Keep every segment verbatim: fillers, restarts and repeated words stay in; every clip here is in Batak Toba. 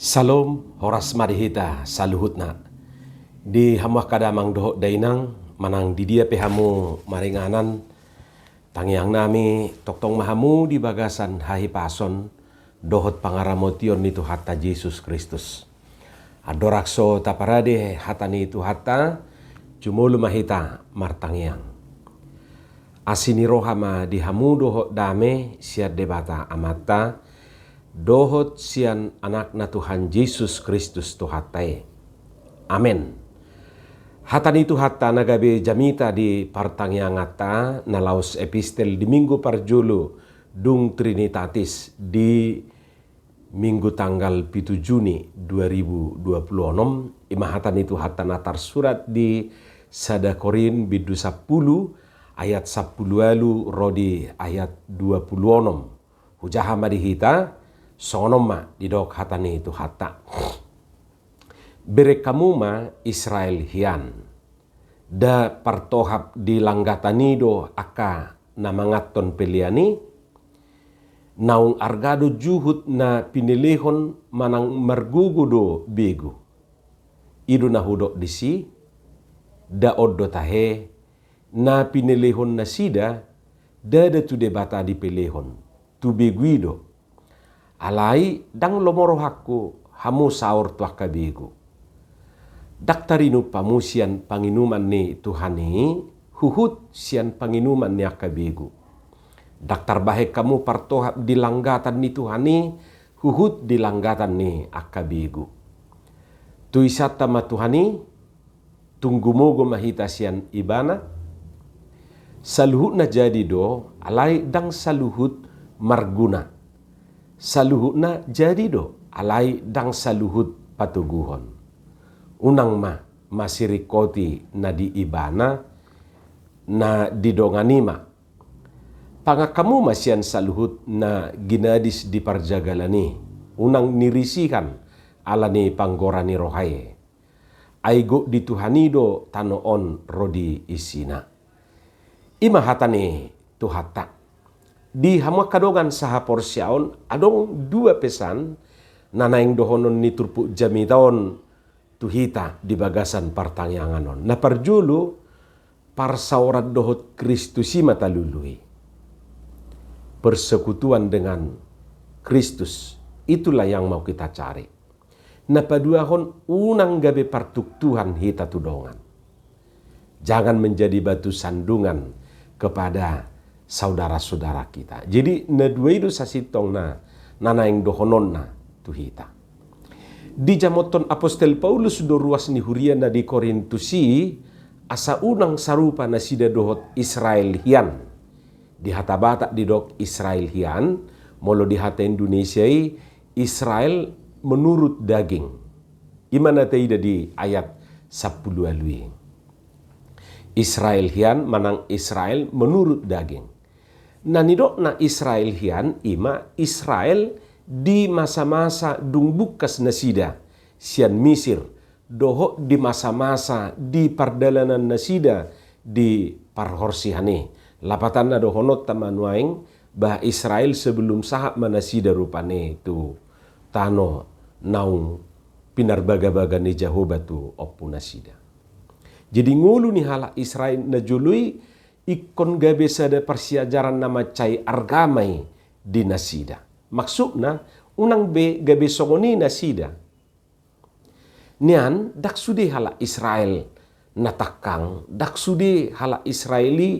Salom, horas ma di hita saluhutna. Di hamu angka damang dohot dainang, manang di dia pe hamu maringanan, tangiangnami tongtong ma hamu di bagasan hahipason dohot pangaramotion ni Tuhanta Jesus Kristus. Andorang so taparade hata ni Tuhanta, jumolo ma hita martangiang. Asi ni roha ma di hamu dohot dame sian Debata Amanta, dohot sian Anakna Tuhan Jesus Kristus Tuhanta i. Amen. Hata ni Tuhanta na gabe jamita di partangianganta na laos epistel di minggu parjolo dung Trinitatis di minggu tanggal pitu Juni dua ribu dua puluh onom, i ma hata ni Tuhanta na tarsurat di sada Korint bindu sampulu ayat sampulu ualu ro di ayat dua puluh onom. Hujaha ma di hita, songon on ma didok hata ni Tuhanta. Bereng hamu ma Israel hian. Nda partohap di langgatan i do angka na manganhon pelean i? Naung arga do juhut na pinelehon manang margogo do begu? I do na hudok disi, nda on do tahe, na pinelehon nasida, ndada tu Debata dipelehon, tu begu i do. Alai ndang lomo rohangku hamu saor tu angka begu. Ndang tarinum hamu sian panginuman ni Tuhan i, huhut sian panginuman ni angka begu. Ndang tarbahen hamu partohap di langgatan ni Tuhan i, huhut di langgatan ni angka begu. Tu isanta ma Tuhan i, tung gumogo ma hita sian Ibana. Saluhutna jadi do, alai ndang saluhut marguna. Saluhutna jadi do, alai ndang saluhut patoguhon. Unang ma masiringkoti na di Ibana, na di dongan i ma. Pangan hamu ma sian saluhut na ginadis di parjagalan i, unang nirisihan ala ni panggora ni roha i. Ai gok di Tuhan i do tano on ro di isina. I ma hata ni Tuhanta. Di hamu angka dongan sahaporseaon, adong dua pesan na naeng dohonon ni turpuk jamita on tu hita di bagasan partangiangan on. Na parjolo, parsaoran dohot Kristus i ma talului. Persekutuan dengan Kristus, itulah yang mau kita cari. Na paduahon, unang gabe partuktuhan hita tu dongan. Jangan menjadi batu sandungan kepada saudara-saudara kita. Jadi, na dua i do sasintongna na naeng dohononna tu hita. Dijamothon apostel Paulus do ruas ni huria na di Korintus i, asa unang sarupa nasida dohot Israel hian. Di hata Batak didok Israel hian, molo di hata Indonesia i Israel menurut daging. I ma na taida di ayat sampulu ualu i. Israel hian manang Israel menurut daging. Na nidokna Israel hian i ma Israel di masa-masa dung bungkas nasida sian Misir, dohot di masa-masa di pardalanan nasida di parhorsihan i. Lapatanna dohononta ma nuaeng, bah Israel sebelum sahat ma nasida rupani tu tano naung pinarbagabaga ni Jahowa tu ompu nasida. Jadi ngolu ni halak Israel na jolo i ingkon gabe sada parsiajaran na mansai arga ma i di nasida. Maksudna, unang be gabe songon i nasida. Nian, ndang sude halak Israel na tangkang, ndang sude halak Israel i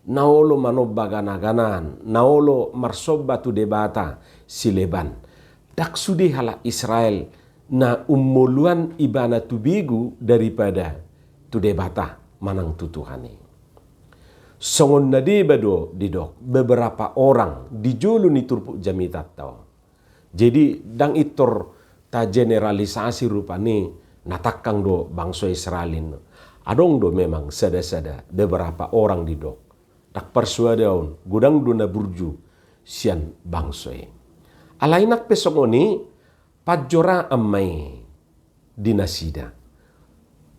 na olo manomba gana-ganaan, na olo marsomba tu debata sileban. Ndang sude halak Israel na ummoluan ibana tu begu daripada tu Debata manang tu Tuhan i. Songon na deba do didok beberapa orang di jolo ni turpuk jamitanta on. Jadi, ndang intor tajeneralisasi rupani na tangkang do bangso Israel i. Adong do memang sada-sada beberapa orang didok. Ndang parsoada on, godang do na burju sian bangso i. Alai nang pe songon i, panjoraan ma i di nasida.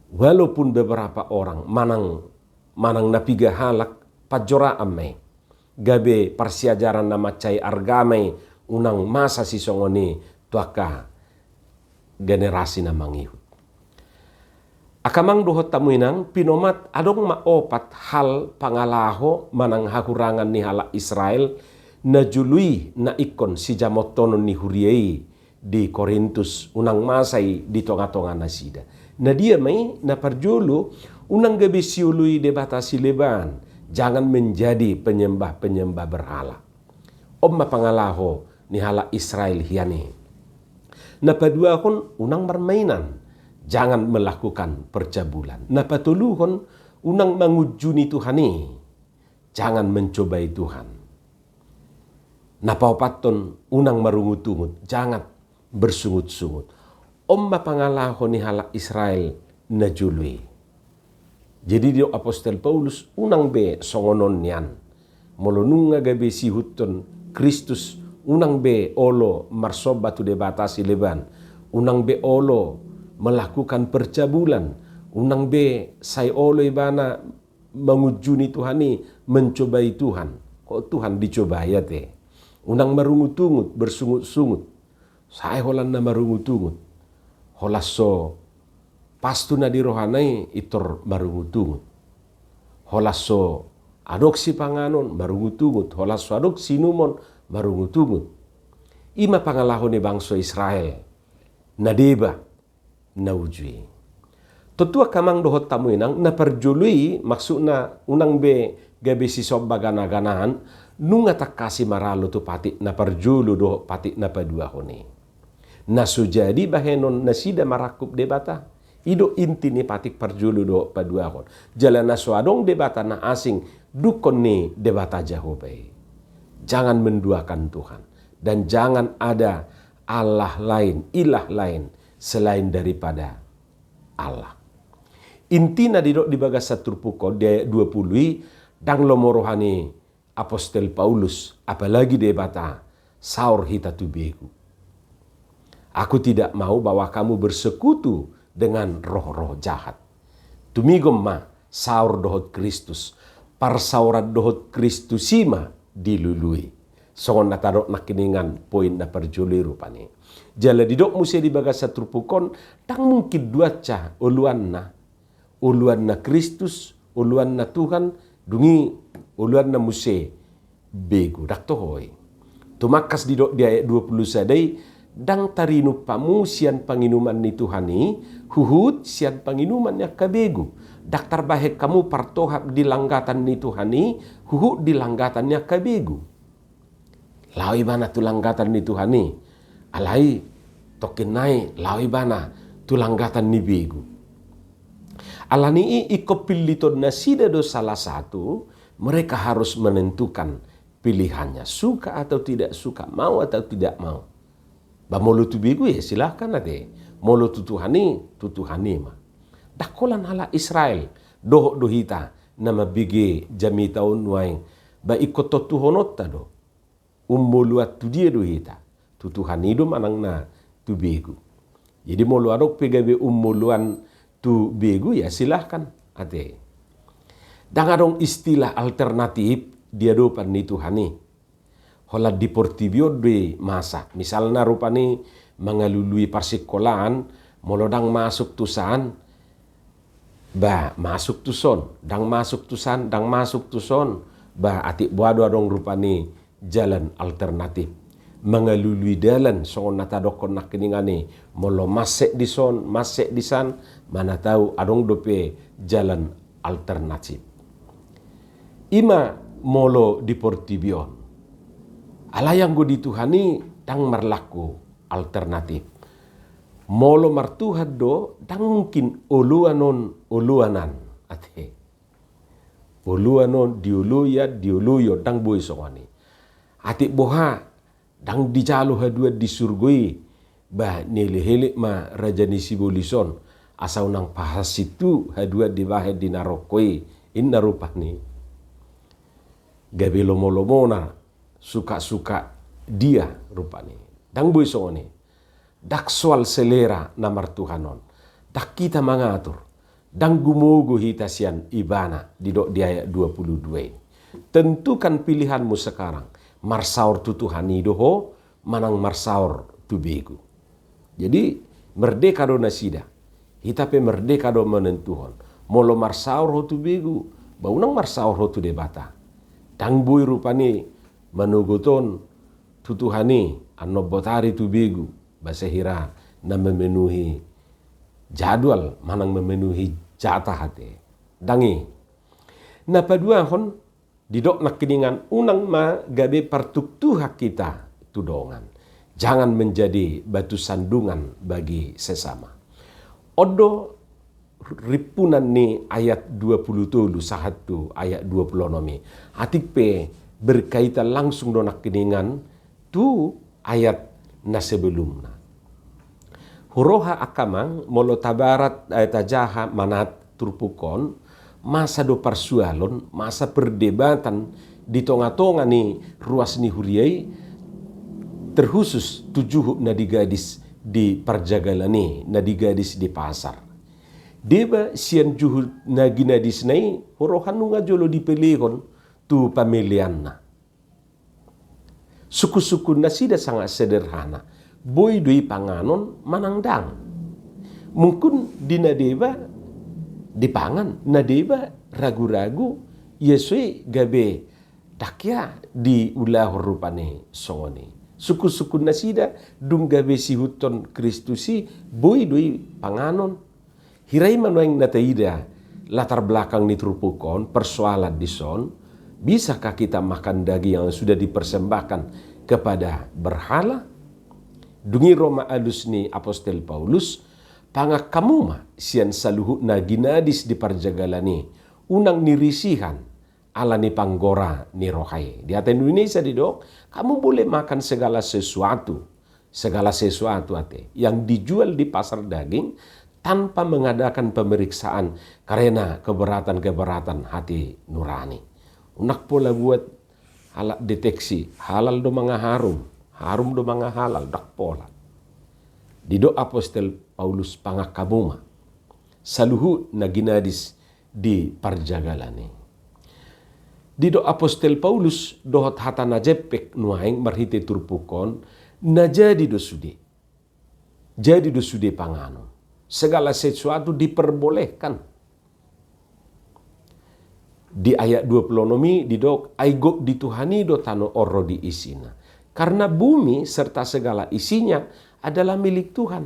Walaupun beberapa orang, manang, manang na piga halak, panjoraan ma i. Gabe parsiajaran na mansai arga ma i, unang masa sisongon i tu angka generasi na mangihut. Angka amang dohot hamu inang, pinomat adong ma opat hal pangalaho manang hahurangan ni halak Israel na jolo i na ingkon sijamotonon ni huria i di Korintus, unang masa i di tonga-tonga nasida. Na dia ma i? Na parjolo, unang gabe sioloi debata silebaan, jangan menjadi penyembah-penyembah berhala. On ma pangalaho ni halak Israel hian i. Na paduahon, unang marmainan, jangan melakukan percabulan. Na patoluhon, unang mangunjuni Tuhan i, jangan mencobai Tuhan. Na paopathon, unang marungut-ungut, jangan bersungut-sungut. On ma pangalaho ni halak Israel na jolo i. Jadi didok apostel Paulus, unang be songon on nian. Molo nunga gabe siihuthon Kristus, unang be olo marsomba tu debata silebaan, unang be olo melakukan percabulan, unang be sai olo ibana mangunjuni Tuhan i, mencobai Tuhan. Kok Tuhan dicobai ate? Unang marungut-ungut, bersungut-sungut. Sai holan na marungut-ungut, holan so pas tu na di rohana i, pintor marungut-ungut. Holan so adong sipanganon, marungut-ungut. Holan so adong siinumon, marungut-ungut. I ma pangalaho ni bangso Israel na deba na uju i. Tontu angka amang dohot hamu inang, na parjolo i, maksudna unang be gabe sisomba gana-ganaan, nunga tangkas i maralo tu patik na parjolo dohot patik na paduahon i. Na so jadi bahenon nasida marangkup debata. I do inti ni patik parjolo dohot paduahon. Jala na so adong debata na asing dungkon ni Debata Jahowa i. Jangan menduakan Tuhan. Dan jangan ada Allah lain, ilah lain selain daripada Allah. Intina didok di bagasan turpuk on di ayat dua puluh i, ndang lomo roha ni apostel Paulus, apalagi Debata, saor hita tu begu. Aku tidak mau bahwa kamu bersekutu dengan roh-roh jahat. Tumigon ma saor dohot Kristus, parsaoran dohot Kristus i ma dilului. Songon na tadok nangkiningan poin na parjolo i rupani. Jala didok muse di bagasan turpuk on, ndang mungkin duansa oloanna, oloanna Kristus, oloanna Tuhan, dung i oloanna muse begu, ndang toho i. Tumangkas didok di ayat dua puluh sada i, ndang tarinum hamu sian panginuman ni Tuhan i, huhut sian panginuman ni angka begu. Ndang tarbahen hamu partohap di langgatan ni Tuhan i, huhut di langgatan ni angka begu. Laho ibana tu langgatan ni Tuhan i, alai tongkin nai laho ibana tu langgatan ni begu. Alani i ingkon pilliton nasida do salah satu, mereka harus menentukan pilihannya, suka atau tidak suka, mau atau tidak mau. Ba molo tu begu ya silahkan ate. Molo tu Tuhan i, tu Tuhan i ma. Ndang holan halak Israel, dohot do hita na mambege jamita on nuaeng, ba ingkon tontuhononta do. Umoloan tu dia do hita? Tu Tuhan i do manang na tu begu? Jadi molo adong pe gabe umoloan tu begu ya silahkan ate. Ndang adong istilah alternatif di adopan ni Tuhan i. Holan di portibi on do i masa. Misalna rupani mangalului parsikolaan, molo ndang masuk tu san, ba masuk tu son, ndang masuk tu san, ndang masuk tu son, ba atik boha do adong rupani jalan alternatif. Mangalului dalan songon na tadokkon nangkiningan i, molo mansek di son, mansek di san, mana tau adong dope jalan alternatif. I ma molo di portibi on. Alai anggo di Tuhan i ndang marlaku alternatif. Molo martuhan do, ndang mungkin oloan on oloan an ate. Oloan on dioloi an, dioloi on, ndang boi songon i. Atik boha ndang dijalo haduan di surgo i, ba nielek-elek ma raja ni sibolis on, asa unang pahansit tu haduan dibahen di naroko i, inna rupani. Gabe lomo-lomona, suka-suka dia rupani. Ndang boi songon i. Ndang soal selera na martuhan on. Ndang hita mangatur. Ndang gumogo hita sian ibana, didok di ayat dua puluh dua i. Tentukan pilihanmu sekarang. Marsaor tu Tuhan i do ho, manang marsaor tu begu. Jadi, Merdeka do nasida. Hita pe merdeka do manentuhon. Molo marsaor ho tu begu, ba unang marsaor ho tu Debata. Ndang boi rupani manogot on tu Tuhan i, annon botari tu begu, ba sai hira na memenuhi jadwal manang memenuhi jatah ate. Ndang i. Na paduahon, didok nangkiningan, unang ma gabe partuktuhan hita tu dongan. Jangan menjadi batu sandungan bagi sesama. On do rimpunan ni ayat dua puluh tolu sahat tu ayat dua puluh onom i. Atik pe berkaitan langsung do nangkiningan tu ayat na sebelumna. Huroha angka amang, molo tabarat, eh, tajaha manat turpuk on, masa do parsualon, masa perdebatan di tonga-tonga ni ruas ni huria i, terkhusus tu juhut na digadis di parjagalan i, na digadis di pasar. Deba sian juhut na ginadisna i, huroha nunga jolo dipelehon tu pameleanna. Sungkun-sungkun nasida sangat sederhana. Boi do i panganon manang ndang. Mungkin di na deba dipangan, na deba ragu-ragu, ia so i gabe ndang hea diulahon rupani songon i. Sungkun-sungkun nasida dung gabe siihuthon Kristus i, boi do i panganon. Hira i ma nuaeng na taida latar belakang ni turpuk on, persoalan dison, bisakah kita makan daging yang sudah dipersembahkan kepada berhala? Dung i ro ma alus ni apostel Paulus, pangan hamu ma sian saluhut na ginadis di parjagalan i, unang nirisihan ala ni panggora ni roha i. Di hata Indonesia didok, kamu boleh makan segala sesuatu, segala sesuatu ate, yang dijual di pasar daging tanpa mengadakan pemeriksaan karena keberatan-keberatan hati nurani. Unang pola buat alat deteksi, halal do mangaharum, harum do mangahalal, ndang pola. Didok apostel Paulus, pangan hamu ma saluhut na ginadis di parjagalan i. Didok apostel Paulus dohot hata na jempek nuaeng marhite turpuk on, na jadi do sude. Jadi do sude panganon. Segala sesuatu diperbolehkan. Di ayat dua puluh onom i didok, ai gok di Tuhan i do tano on ro di isina. Karena bumi serta segala isinya adalah milik Tuhan.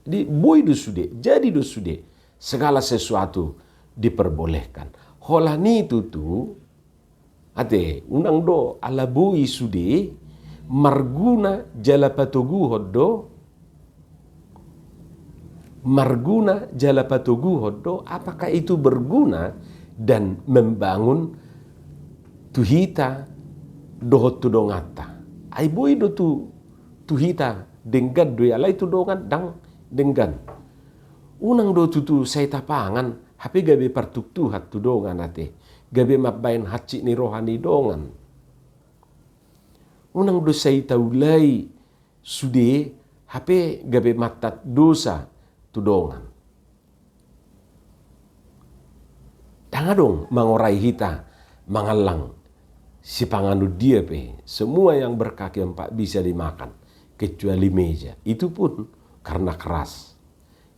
Jadi boi do sude, jadi do sude, segala sesuatu diperbolehkan. Holan i tutu, ate, unang do ala boi sude, marguna jala patoguhon do, marguna jala patoguhon do, apakah itu berguna dan membangun tu hita dohot tu donganta. Ai boi do tu, tu hita denggan do i, alai tu dongan ndang denggan. Unang do tutu sai tapangan, hape gabe partuktuhan tu dongan ate, gabe mambahen hansit ni roha ni dongan. Unang do sai taulai sude, hape gabe mantat dosa tu dongan. Ndang adong mangorai hita mangallang sipanganon dia pe, semua yang berkaki empat bisa dimakan, kecuali meja. Itu pun karena keras.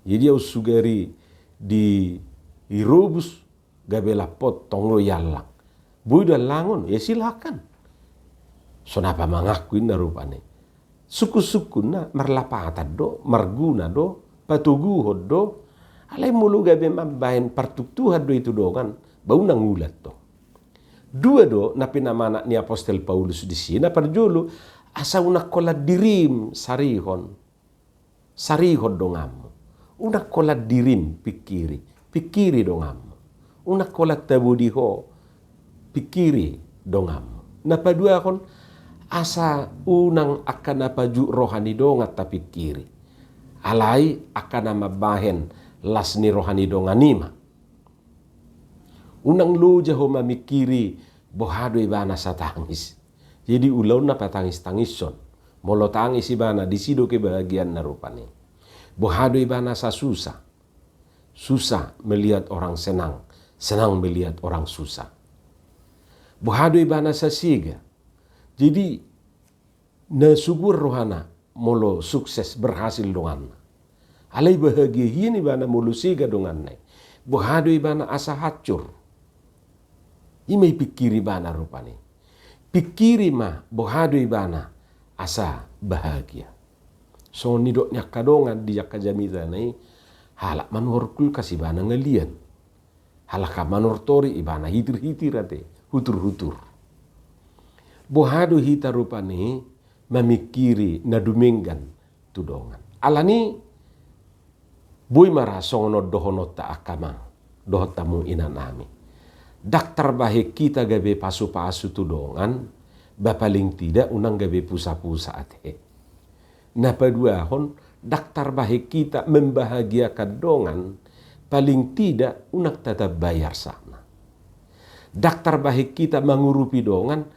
Jadi au sugari di, dirobus, gabe lampot tong do iallang. Boi do allangon, ya silakan. Sonapa mangaku inna rupani. Sungkun-sungkunna marlapatan do, marguna do, patoguhon do. Alai molo gabe mambahen partuktuhan do i tu dongan, ba unang ulat do. Dua do na pinamanat ni apostel Paulus disi, na parjolo, asa unang holan dirim sarihon. Sarihon donganmu. Unang holan dirim pingkiri, pingkiri donganmu. Unang holan tabo di ho, pingkiri donganmu. Na paduahon, asa unang angka na pajuk roha ni dongan tapingkiri. Alai angka na mambahen las ni roha ni dongan i ma. Unang loja ho mamingkiri boha do ibana satangis. Jadi ulaonna patangis-tangishon. Molo tangis ibana, disi do kebahagiaanna rupani. Boha do ibana sasusa. Susah melihat orang senang, senang melihat orang susah. Boha do ibana sasiga. Jadi na suguan rohana molo sukses, berhasil donganna. Alai bahagia hian ibana molo sega donganna i. Boha do ibana asa hancur. I ma ipingkiri ibana rupani. Pingkiri ma boha do ibana asa bahagia. Songon nidok ni angka dongan di angka jamitana i, halak manuhor kulkas ibana ngalian. Halak manuhor torik ibana hitir-hitir ate, hutur-hutur. Boha do hita rupani mamingkiri na dumenggan tu dongan. Alani boi ma ra songon on dohononta angka amang dohot hamu inanami. Ndang tarbahen hita gabe pasu-pasu tu dongan, ba paling tidak unang gabe pusa-pusa ate. Na paduahon, ndang tarbahen hita membahagiakan dongan, paling tidak unang tatambai arsakna. Ndang tarbahen hita mangurupi dongan,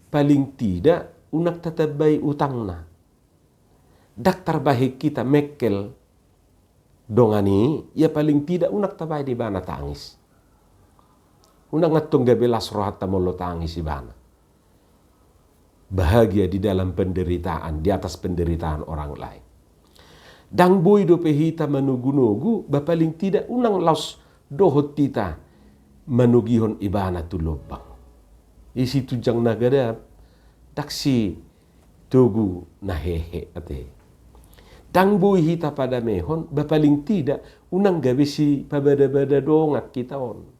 paling tidak unang tatambai utangna. Ndang tarbahen hita mengkel dongan i, ya paling tidak unang tabahen ibana tangis. Unang antong gabe las rohanta molo tangis ibana. Bahagia di dalam penderitaan, di atas penderitaan orang lain. Ndang boi dope hita manogu-nogu, ba paling tidak unang laos dohot hita manogihon ibana tu lombang. Isi tunjang na gadap, ndang si togu na hehe ate. Ndang boi hita padamehon, ba paling tidak unang gabe sipabada-bada dongan hita on.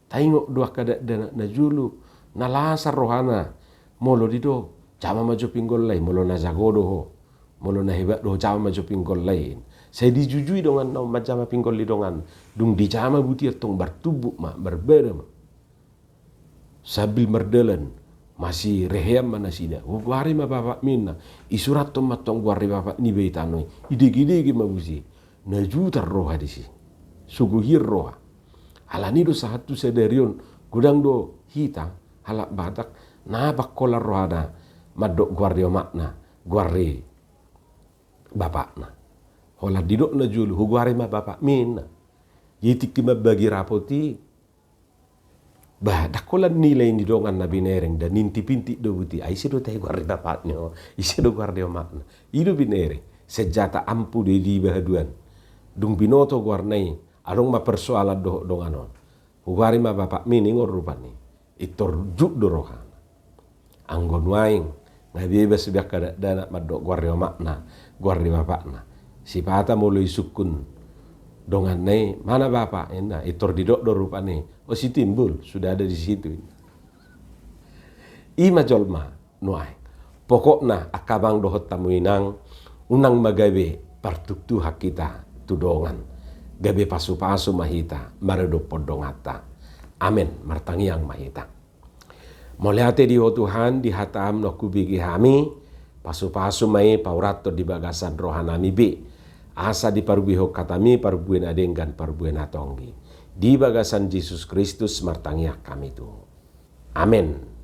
Taingot do angka dakdanak na jolo, na las rohana molo didok, jama ma jo pinggol lai, molo na jago do ho, molo na hebat do ho, jama ma jo pinggol lai. Sai dijujui donganna on manjama pinggol ni dongan, dung dijama buti antong martumbuk ma, marbada ma. Sambil mardalan, masirehean ma nasida. Hugoari ma bapakmi ninna. Isurathon ma antong goar ni bapak niba i tano i. Idegedege ma muse. Na jutar roha disi. Sogo hian roha. Alani do sahat tu sadari on, godang do hita halak Batak na pangkolan rohana mandok goar ni omakna, goar ni bapakna. Holan didok na jolo, hugoari ma bapakmi ninna. Jadi tingki mambagi rapot i, bah, ndang holan nilai ni dongan na binereng, da nintip-intip do buti, ai ise do tahe goar ni bapakna, ise do goar ni omakna. I do binereng, senjata ampuh do i diba haduan. Dung binoto goarna i, adong ma persoalan dohot dongan on. Hugoari ma bapakmi ninna on rupani. Pintor jut do rohana. Anggo nuaeng, nga bebas be angka dakdanak mandok goar ni omakna, goar ni bapakna. Sipata molo isungkun donganna i, mana bapak? Ninna, pintor didok do rupani. O si Timbul, sudah ada di situ. I ma jolma nuaeng. Pokokna angka amang dohot hamu inang, unang ma gabe partuktuhan hita tu dongan. Gabe pasu-pasu ma hita maradophon donganta. Amen. Martangiang ma hita. Mauliate di Ho Tuhan, di hataM naung hubege hami, pasu-pasu ma i paurathon di bagasan rohanami be. Asa diparbuehon hataMi parbue na denggan, parbue na tonggi. Di bagasan Jesus Kristus martangiang hami tu Ho. Amen.